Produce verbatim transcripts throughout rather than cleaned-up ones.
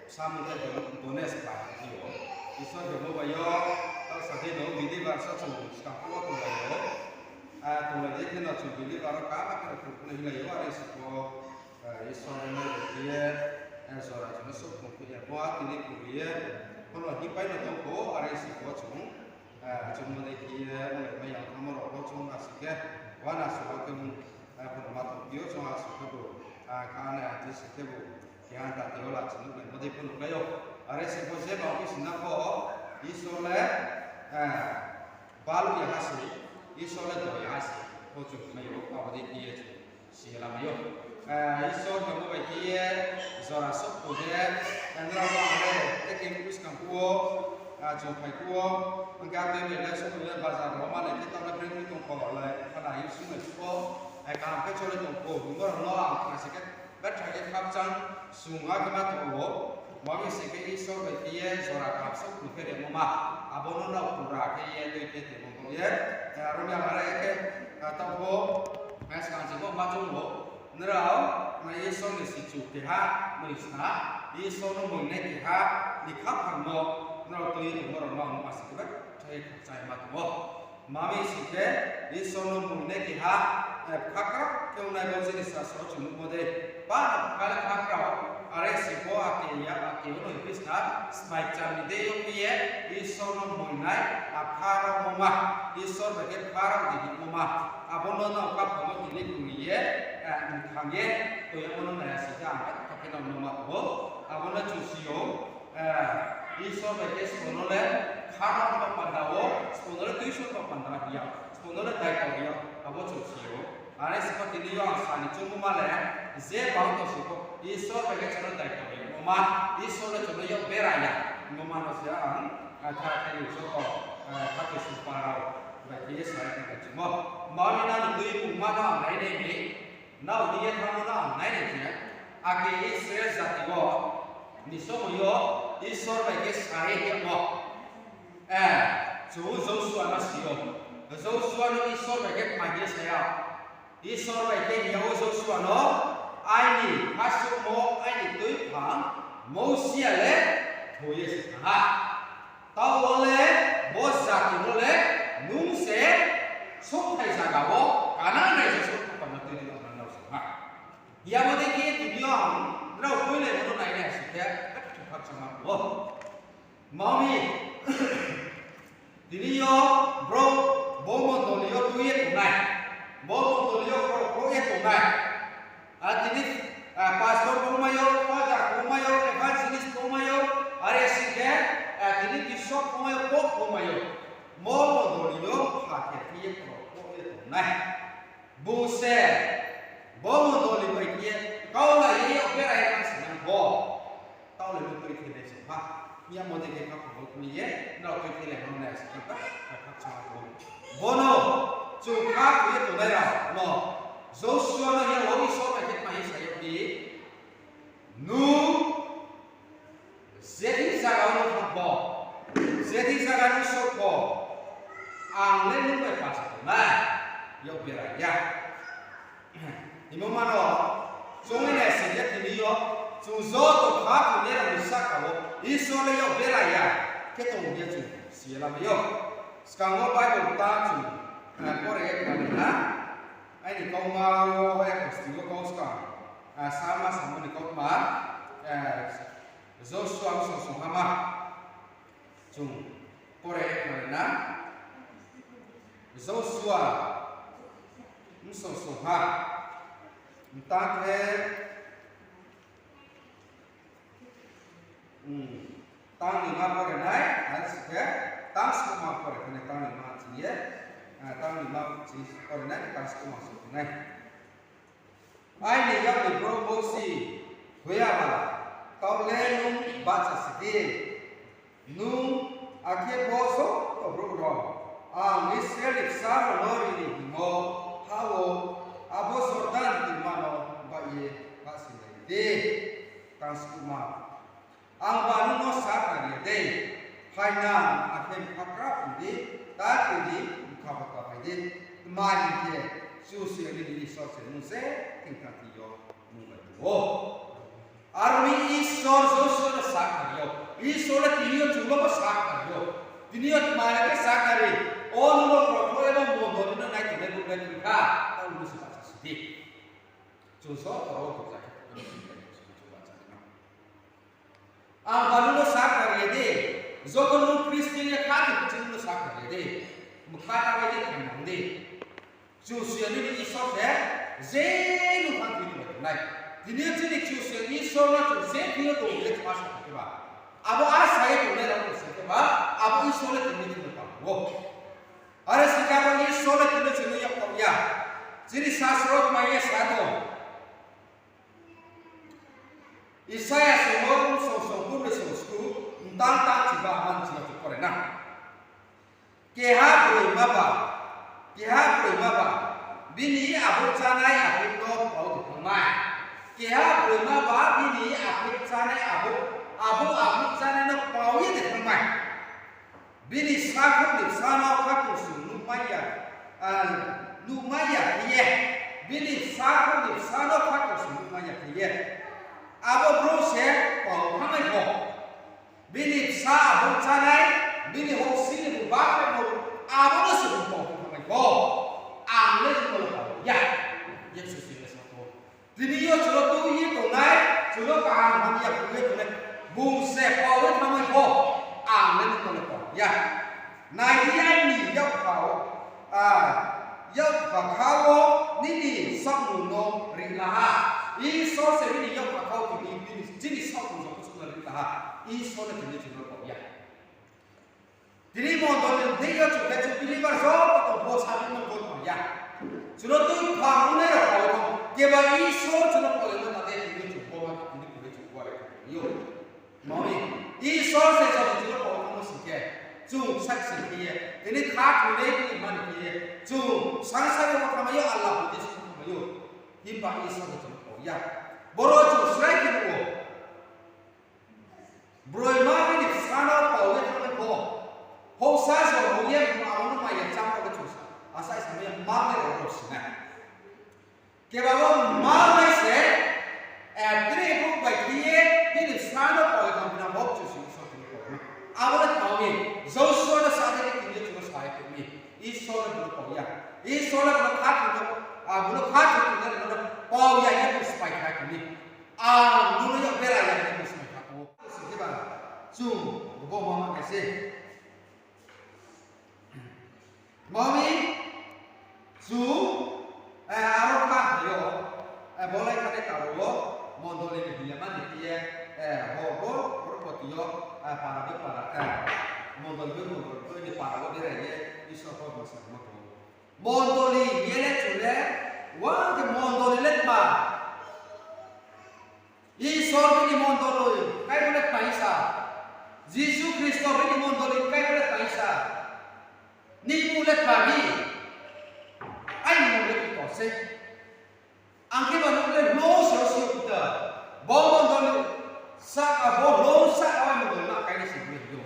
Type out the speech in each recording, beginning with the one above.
Samung khe Don-, Donetsk bahai khe o. Isor hemo bai yo, tau sa khe no believer sa chung skang phuh wo tonglai ou. A, tonglai ye khe no chung believer rao kama khe no khuphunai hinglai ou, are si pho, a, Isor ni nai bai khe ye, a, jora chung no souh tong khe ya pho, a, tini khubi ye, pho no hipai no tong pho, are si pho chung, a, chung no dei khe ye, onglai mai yang thanngmo rao pho chung asi khe, uana suha khe, a, pho no ma tong phi ou, chung asi khe bo, a, kha nai ati si khe bo, keha ta tei yo la chung nuh nai, bodei pho nuh nai ou. Are si pho je bang phi sina pho, Isor le, a, baluh ya ha se, Isor le do ya ha se, pho chung nai ou, abo dei khe ye chung si ye lamai ou. A, Isor hemo bai khe ye, jora souh tong ye, a, nrao no ang le, eke buskang phuh wo, a, chung phai phuh wo, ang khe a tui bai le souh tong ye, bazar rao ma le khe tau le breng tong pho le, khana ye sung nai phuh wo, a, kaham khe chole tong pho, nrao no ang khna se khe, Betha khe khakchang sung ha khe ma tong ou, ma mi sing khe Isor bai khe ye jora kaham souh tong khe rimo ma, abo no nrao pura khe ye tui khe tongmo tong ye, a, Romia mare khe, a, tau pho, a, skang se pho ma choung ou, nrao, na Isor ni sichu keha, noi sna, Isor no moingnai keha, ni khaphang no, nrao tui ye tongmo rao no ang ma sing khe betha khe khakchang ma tong ou. Ma mi sing khe, Isor no moingnai keha, e, khakrao khe ongnai bo chini sasro chung nuhmo dei. Pano kha le khakrao, are si pho ake ya, ake ono hing khe sna, smai kcham ni deing yo khe ye, Isor no moingnai, a, khakrao mo ma, Isor bai khe khakrao di hingmo ma. Abo no nrao khaphang wo tini kung ni ye, e, mkhang ye, tong yagmo no nai ya sing khe ang betha khe nrao no ma tong ou. Abo no chung si ou, Eh, Isor bai khe sbo no le khakrao ba panda wo, sbo no le tuition ba panda hing ya, sbo no le daito hing ya, abo chung si ou. Are si pho tini yo ang sa ni choungmo ma le, je bang tong si pho, Isor bai khe chung no daito hing ya. Mo ma, Isor le chung no yak bera ya. Mo ma no se ang, ah, tha, tha ni joto, ah, tha tui sung para rao bai khe ye sa ya khe chung mo. Ma mi na ni tui mung ma no ang nai nai ni, Nrao hing ye thanngmo no ang nai nai khe, ake Israel jati wo ni somoi yo Isor bai khe sa ye hingmo. Eh, chung Joshua no si ou. Joshua no Isor bai khe tma hing ye sa ya. Isor bai khe hing ya ou Joshua no, aini khasuhmo, aini tuiphang, Mosia le thoi ye se thanng ha. Taoh wo le bo jati no le nung se souhthai zaga wo, Kanan raisa souhthai panda tui di nang nrao se ha. Yamo dei khe tini yo ang nrao poila no nai nai si khe, khakchangma tong ou. Ma mi, tini yo brouh bo mondoli yo tui ye tongnai, bo mondoli yo brouh kro ye tongnai. A tini, a, pastor pho mai ou, father pho mai ou, evangelist pho mai ou, are sing khe, a tini bishop pho mai ou, pope pho mai ou. Mo mondoli yo pha khe khe ye kro kro ye tongnai. Bung se, bo mondoli bai khe ye, kau la ye yak bera ye thanng si nang bo. Taoh le no tui khe nai se ha. Yamo dei khe khaphang wo tui ye, nrao tui khe le no nai se ha, khakchangma tong ou. Bono, chung kha tui ye tongnai rao no, Joshua no hing ya ou Isor bai khe tma hing sa yag di. Nung, je thing zaga wo nung thanng pho, je thing zaga nung souh pho, ang le nung bai pasa tongnai, yak bera ya. Hingmo ma no, chung nai se khe tini yo, chung joto kha tui ye rao ni sahka wo, Isor le yak bera ya, khe tong ye chung si ye lamai ou. Skang wo Bible ta chung, eh, pore ye khnanai na, aini kauma wo, eh, kosti wo kau skang, eh, sama samo ni kautma, eh, Joshua bsong songha ma. Chung pore ye khnanai na. Joshua bsong songha. Mtang khe, hmm, tang ni ma pore nai, are si khe, tang skuma pore khe nai, tang ni ma ching ye, ah, tang ni ma ching pore nai, tang skuma song nai. Aini yak ni brouh Mosi thoi ya ba, taoh le nung bahcha si di. Nung akhe bo joto brouh rao ang Israel ni bsa rao no ri ni hingmo ha wo, abo Jordan toima no baih ye bahsinglai di. Tang skuma. Ang ba nung no sa khnari ya dei, phainang akhe bkhakrao ong di, ta tui di, bkha bkha phai di, tma hing khe, Kchusoyang nini Isor se nung se thingthang thing yo nung bai tong ou. Aro ni Isor Josua no sakhnari ou. Isor le tini yo chung no bo sakhnari ou. Tini yo tma ya khe sakhnari. O nung no krothoi abo mondoli no nai tongnai brouh le tong kha. Taoh nung se bahcha si di. Chung so toro tongja khe, chung bahcha nai. Ang ba nung no sakhnari ya de. Joto nung Christian ya kha khe chung no sakhnari ya de. Mkha ta bai de khe nang de. Kchusoyang nini Isor se, je nung thang thoi tongnai. Tini yo chini Kchusoyang Isor no chung je thing yo tong le kma sa khe ba. Abo asa ye tongnai rao tong se khe ba, abo Isor le tini chung no tang ou. Are sing khe abo Isor le tini chung no yak tong ya. Chini sasro mai ye sa tong. Isaia songmo song song kumi song sku, mtang tang chiba man chiba chu pore na. Keha broima ba, keha broima ba, bini abo chánai abo no pao de thanngmai. Keha broima ba, bini abo chánai abo, abo abo chánai no pao ye de thanngmai. Bini sakhouh ni bsa no khatungsung nuhmai ya, ah, nuhmai ya khe ye. Bini sakhouh ni bsa no khatungsung nuhmai ya khe ye. Abo brouh se pao thanngmai pho. Bini bsa abo chánai, bini houhsing ni bung bakhlai no, abo no se bung pao thanngmai pho. Ang le nung no le pao ya. Ye Kchusoyang le sa pho. Tini yo chung no tui ye tongnai, chung no kaham hamya phrung ye tongnai, bung se pao ye thanngmai pho, ang le nung no le pao ya. Nai di, aini yakpha wo, ah, yakpha kha wo nini saohmung no ri la ha. Isor se bini yakpha kha wo tini, bini, chini saohmung no chung no ri la ha. Isor le tini chung no pao ya. Tini mondoli ni deing yo chung khe chung believer joto tong pho, sa ni no bo tong ya. Chung no tui pha ongnai rao pao ye tong. Keba Isor chung no pao ye tong na de, tini chung bo ma tini khe chung bo are tong yo. Mami, Isor se joto chung no pao ye tongmo sing khe, chung sak sing khe ye, tini kha thoi le ni mani khe ye, chung sangsari wo thanngmai yo, Allah budi sing thanngmai yo. Himba Isor se chung no pao ya. Boro chung srai khe nuh ou. Broima bini bsa no pao ye thanngmai pho. Houhsa jor ong ye bung abo no maya chámo le chung sa. Asa isa maya ma le rao rao si nai. Keba bo ma nai se, eh, tini brouh bai khe ye bini bsa no pao ye thanng bina bo chung si Isor tini pao na. Abo le tma mi, Josua no sa de tini chung no sa ye tong mi. Isor le bung no pao ya. Isor le bung no kha thoi no, ah, bung no kha thoi no, no pao ya ye bung sphai kha tong mi. Ang nung no yak bera ya ni bung smai kha tong ou. Sing khe ba, chung bo ma ma nai se. Mami, chung, eh, aro kha yo, eh, bo lai kha ni karo wo, mondoli ni hing ya mani khe ye, eh, bo, bo, bo poti yo, eh, para bai para, eh, mondoli bai mondoli bai ni para wo berai ye, Isor pho bo sa ma tong ou. Mondoli ye le chung le, wa khe mondoli le tma. Isor bini mondoli, Kaitor le tma sa. Jisu Khristo bini mondoli, Kaitor le tma sa. Nini mmung le tma mi. Aini mmung le Pitor se. Ang khe ba nung le hlo se o si o Pitor. Bo mondoli sahka, bo hlo sahka wo mondoli ma kai ni sing khe yo.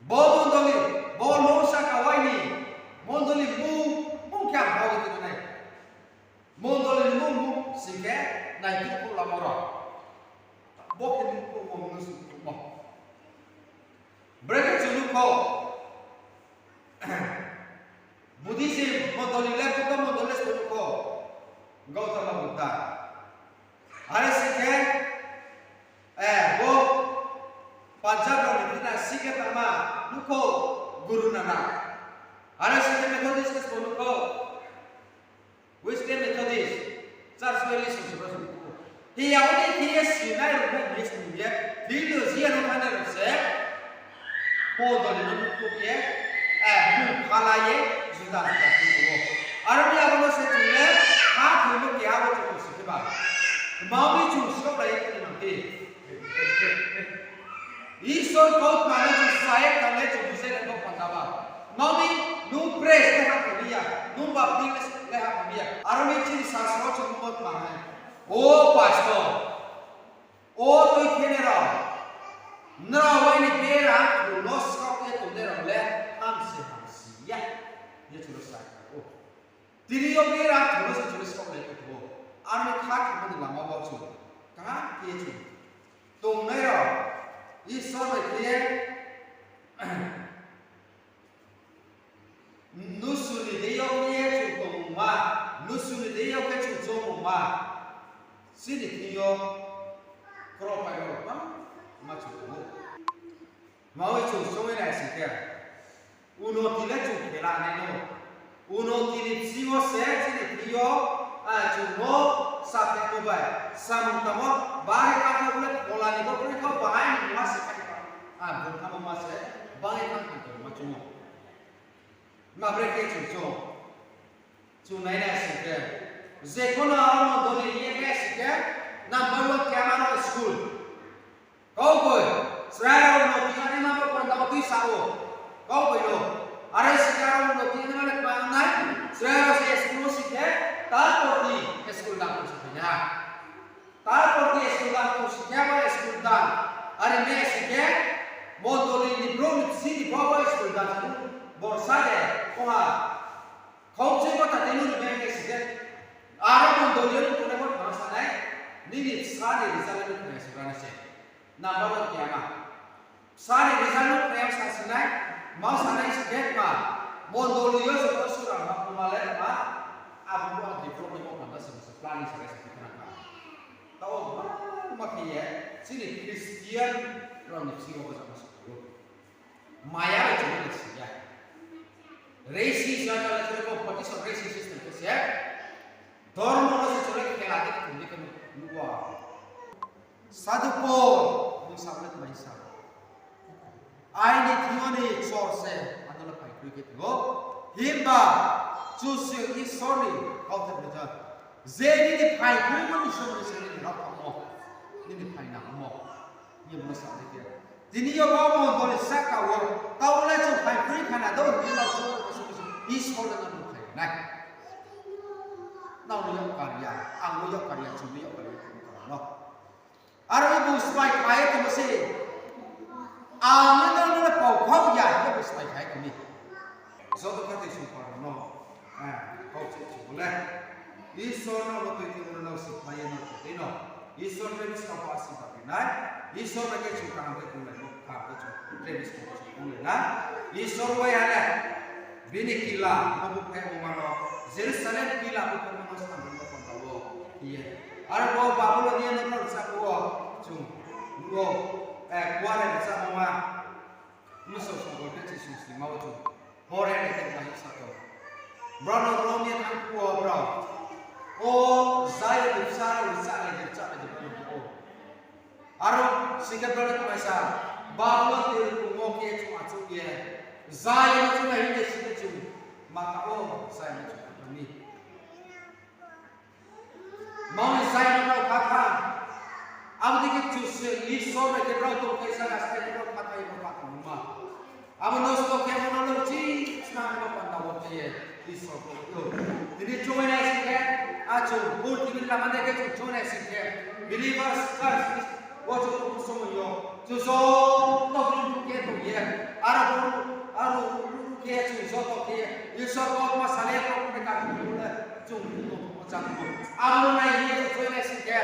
Bo mondoli, bo hlo sahka wo aini mondoli mmung, mmung khe ang bo le tma nai. Mondoli ni mmung sing khe nai tong phuh lamo rao. Bo khe ni phuh mo, mo sing phuh mo. Brekhe chung nuh kho. Buddhism mondoli le, Buddha mondoli le chung nuh kho. Gautama Buddha. Are sing khe, eh, bo Punjab rao ni bina sing khe tangma nuh kho Guru Nanak. Are sing khe Methodist le chung nuh kho. Wesley Methodist, Church Valley song se ba song kho. Hiya oni khe ye sinai rao no ye song ye, theology ya no thanai rao se, mondoli no nuhkhouh ye, eh, bung phala ye, juda juda khe tong ou. Aro ni abo no se chung le, ha thoi no keha wo chung sing khe ba. Mami chung sroh lai ye tong nang khe. Isor kautma no chung sa ye thanng le chung bujai nai bo panda ba. Mami, nung praise le ha khe mi ya, nung baptism le ha khe mi ya. Aro ni chini sasro chung bo tma hai. O pastor, o tui khenai rao, nrao aini bera thung no sroh ye tongnai rao le ham se hamsi ya. Ye chung no sa khe ou. Tini yo bera thung no se chung no sroh lai khe tong ou. Aro ni kha khe bo ni lama wo chung Tongnai rao, Isor bai khe ye, mnusu ni deing yo khe ye chung tongmungma, mnusu ni deing yo khe chung choungmungma, chini thing yo kropai rao ma chung tong ou. Tma bai chung choung ye nai sing khe, unoti le chung khe la nai no. Unoti ni bsing yo se chini thing yo, a, chung no saphaimo bai, samung tangmo, bahai kha kha bo le phola ni bo kroi kha bahai ni ma se kha, a, bung thanngmo ma se, bahai kha kha tongma chung ou. Ma bre khe chung choung. Chung nai nai sing khe, je kono aro mondoli ni ye khe sing khe, number one khe aro school. Kaugboino, chrai rao no tini ani ma bo panda wo tuisa ou. Kaugboino, are sing khe aro no tini ani ma le kma nai, chrai rao se school wo sing khe, tarporti school dang tong si phai na. Tarporti school dang tong si khe, abo school dang. Are me sing khe, mondoli ni brouh ni bsing ni brouh abo school dang sa borsa de, oha. Khauchai bo ta tini ni bag khe sing khe, aro mondoli yo tongnai bo tma sa nai, nini bsa ni result no khnai se ra nai se. Number one khe ama. Bsa ni result no khnai sa si nai, ma sa nai sing khe ma, mondoli yo joto sura ma, ma le ma, abo bo a develop ni bo panda se planning sa nai se khe na kha. Taoh ma khe ye, chini Christian rao ni bsing yo bo jama se phai ou. Maya bai chung no sing ya. Racism, competition, racism system khe se, dormo no se chung no khela khe chung ni khe nuh ou. Sadhu Paul bung sa le tma sa, aini thing yo ni chor se ano le phaikhroi khe tong ou. Himba Kchusoyang Isor ni kauthai bujak, je nini phaikhroi mo ni somoi se nini raokhamo, nini phainangmo, hing ye bung no sa le khe. Tini yo bo mondoli sahka wo, taoh le chung phaikhroi kha na do, hing ye nrao chung Isor no nuhphai nai. Nrao no yak kar ya, ang no yak kar ya, chung no yak kar ya, chung no. Aro ni bung smai kha ye tongmo se. Ang no nrao no le pau khau ya, hing ye bung smai kha ye tong mi. Joto khe tei sungpa rao no, eh, kau se chung le. Isor no bo tui tongmo no siphlai ye no tei no. Isor tre buskang wo asirbad ri nai. Isor bai khe chung kaham khe tonglaimo, kaham khe chung tre buskang wo chung tonglai nai. Isor bai ha le bini kila no buphaimo ma no, Jerusalem kila buphaimo no samung no panda wo ye. Aro bo Babulon ni no rchamo wo chung nuh ou, eh, kuare rchamo ma. Mnusu Songkor khe Jisu sima wo chung pore nai khe nai sa tong. Brao no rom ye thanng phuh wo brao, o Zion ni bsa rao rchahlai di, rchahlai di, brao no ou. Aro sing khe brao no kma sa, Babulon ni rkong wo khe chung achouh ye, Zion no chung nai hing ye sing khe chung ma ka ou, Zion no chung nai mi. Mount Zion no brao kha kha. Abo dei khe Kchusoyang Isor bai khe brao tongthai sa, aste khe brao khathai ye brao kha tongma. Abo nosto khe abo no lou chi sna no panda wo khe ye Isor bo ou. Tini chung nai sing khe, achouh, purthimbi lama dei khe chung chung nai sing khe, believers church wo chung tong somoi yo, chung joto brouh khe tong ye, aro brouh, aro brouh khe chung joto khe, Isor bo ma sale ye brouh khe kha tong le, chung tong tong jang bo. Abo no nai ye chung chung nai sing khe,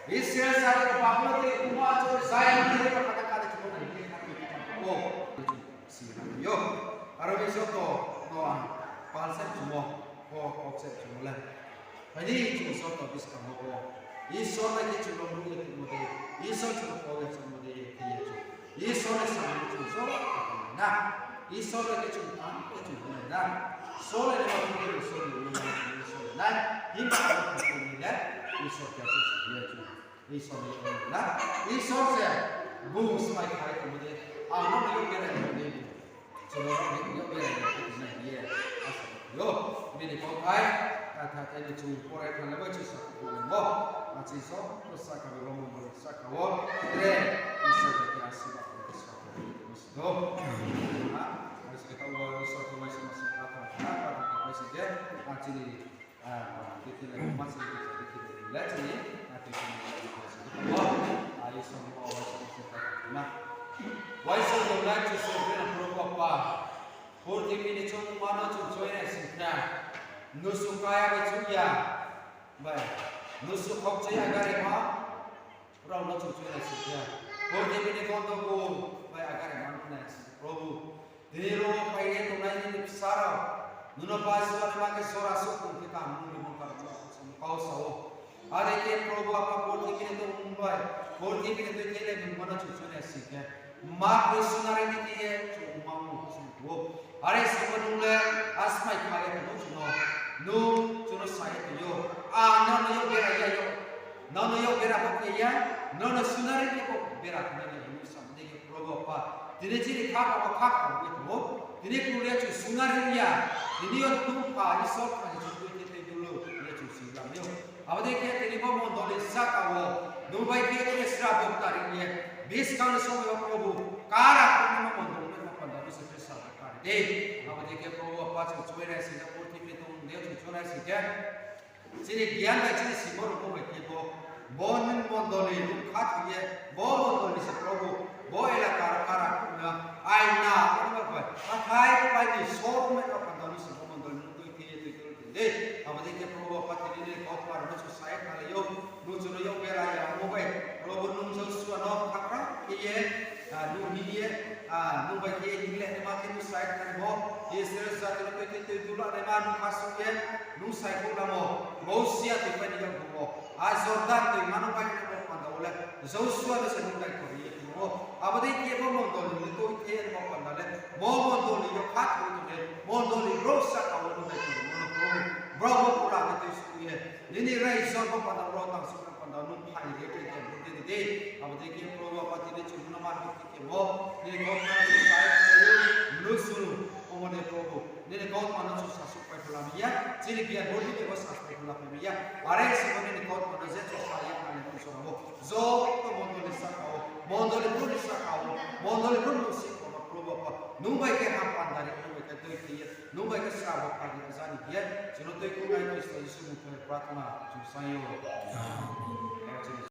Israel sari rao Babulon ni rkong wo achouh Zion ni rkong wo kha kha de chung nai ye kha tong ou. Sini ha yo. Aro ni joto no ang pal se chumo, bo kok se chumo le. Phai di chung joto buskang wo bo Isor bai khe chung no nuh ye tongmo dei, Isor chung no kau ye tongmo dei, khe ye chung Isor ni samung chung joto tong na. Isor bai khe chung tang khe chung tong na. Sole ni ma khe Isor ni ong na, Isor ni nai. Himba abo khe ni le Isor khe chung ye chung. Isor ni ong na. Isor se bung smai khai tongmo dei, ang no ni yak berai tongmo dei. Chung no ni yak berai tongmo dei ye asa yo. Bini kau khai, kha kha ni chung porai thannglai bai chung sa tongmo. Achi so, sa kha bai bo mo sa kha wo. Tre, Isor bai khe asirbad khe sa kha bai bo si do. Ha, achi khe tau wo Isor khe mai se ma se kha kha kha kha kha bai se khe, achi ni Ah, titi le ma se titi le tini, ah, titi le ma se titi le. Ah, Isor ni ma, Isor ni ma se titi le ma. Isor ni ma se titi le ma, Probu Apa. Purthimbi ni choungmo no chung choung nai sing khe, mnusu kaya bai choung ya. Bai, mnusu khokchai ya gari ma. Rao no chung chuinai sing khe, purthimbi ni gondogol bai agari manunai sing khe, Probhu, tini rao phai ye tongnai nini bsa rao, nung no bajua ni ma khe jora suh tong khe kaham nung ni mungkar no chung kau sa ou. Are khe Probhu Apha, purthimbi ni tongmung bai, purthimbi ni tui khe le nung no chung chuinai sing khe, ma khe sunari ni khe ye chung ma ong chung ou. Are sing khe nung le asmai kha ye tong ou chung no, nung chung no sa ye tong ou. A, nang no yag bera ya yo. Nang no yag bera bo khe ya, nang no sunari khe bo bera khe nai ni hing sa ni khe Probhu Apha. Tini chini kha kha bo kha kha ye tong ou. Tini kru le chung sunari ya. Tini yo tong pha Isor kha ni chung tui khe tei dulu le chung si lam yo. Abo dei khe tini bo mondoli saka wo, nung bai khe khe sra bo tari ye, biskang ni somoi wo Probhu, kara khe nung mondoli no panda no se khe sa kari de. Abo dei khe Probhu Apha chung chuinai sing khe, purthimbi tong de chung chuinai sing khe, chini gyan bai chini simo rao bo bai khe bo, bo nung mondoli nung kha tong ye, bo mondoli se Probhu, bo elaka rao kara khe na, aina, abo bai, athai bai ni somoi no panda no se bo mondoli nung tui khe ye tui khe de. Abo dei khe Probhu Apha tini nini kautma rao no chung sa ye khnalai ou. Nung chung no yag bera ya ongmo bai, Probhu nung Joshua no khakra khe ye, a, nung hing ye, a, nung bai khe ye hing le naima khe nung sa ye khnalaimo, Israel jati no tui khe tui dula naima nung kha sung ye, nung sai khouh lamo, Mosia toi pai ni yag bung wo, a Jordan toima no pai ni yag panda wo le, Joshua no se nung daito ri ye tong ou. Abo dei khe bo mondoli ni tui khe ye bo panda le, bo mondoli yo kha tong ye tong ye, mondoli brouh saka wo nung daito rimo no Probhu, brouh bo pura khe tui sung ye, nini raisa bo panda wo tang sung panda nung phai ye tui khe bo de de. Abo dei khe Probhu Apha tini chung no ma tui khe mo, nini kautma no chung sa ye khnalai ou, mnusu, omo de Probhu, nini kautma no chung sasuh pai phu lamai ya, chini gyan bodei khe bo sasuh pai phu lamai ya. Are sing khe nini kautma no je chung sa ye khnalai nung chung rao bo, joto mondoli saka wo, mondoli brouh ni saka wo, mondoli brouh nung si kho no Probhu Apha, nung bai khe ham panda ri, nung bai khe tui khe ye, nung bai khe sra bo panda ri jani khe ye, chung no tui khouh nai Khristo Jisu ni thing yo prarthana chung sa ou. Amen.